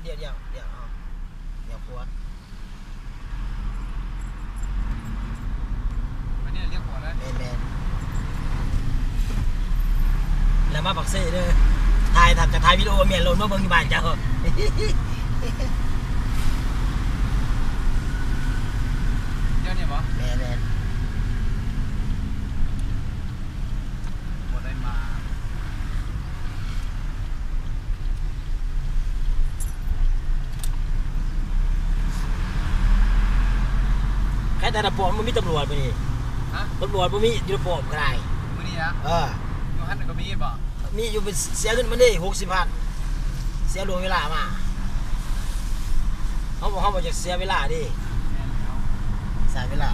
ດຽວ ດຽວ ດຽວ ເອົາ ດຽວຂວາ ໄປນີ້ລຽວຂວາເລີຍ ແມ່ນໆ ແລ້ວມາປາກເຊເດີ ຖ່າຍ ຖ້າຈະຖ່າຍວິດີໂອ ແມ່ນໂລດ ມາເບິ່ງຢູ່ບ້ານເຈົ້າ ດຽວນີ້ບໍ? ແມ່ນໆ ບໍ່ໄດ້ມາ ແຄ່ແຕ່ລະປ້ອມມັນມີຕຳຫຼວດມື້ນີ້ ຮະ? ຕຳຫຼວດບໍ່ມີ ຢູ່ລະປ້ອມກໍໄດ້ ມື້ນີ້ນະ? ເອີ ຢູ່ຫັ້ນກໍມີບໍ? ມີຢູ່ ໄປເສຍເງິນມັນເດ້ ຫົກສິບພັນ ເສຍລ່ວງເວລາມາ ເຮົາບໍ່ ເຮົາບໍ່ຢາກເສຍເວລາເດ້ ແມ່ນແລ້ວ ເສຍເວລາ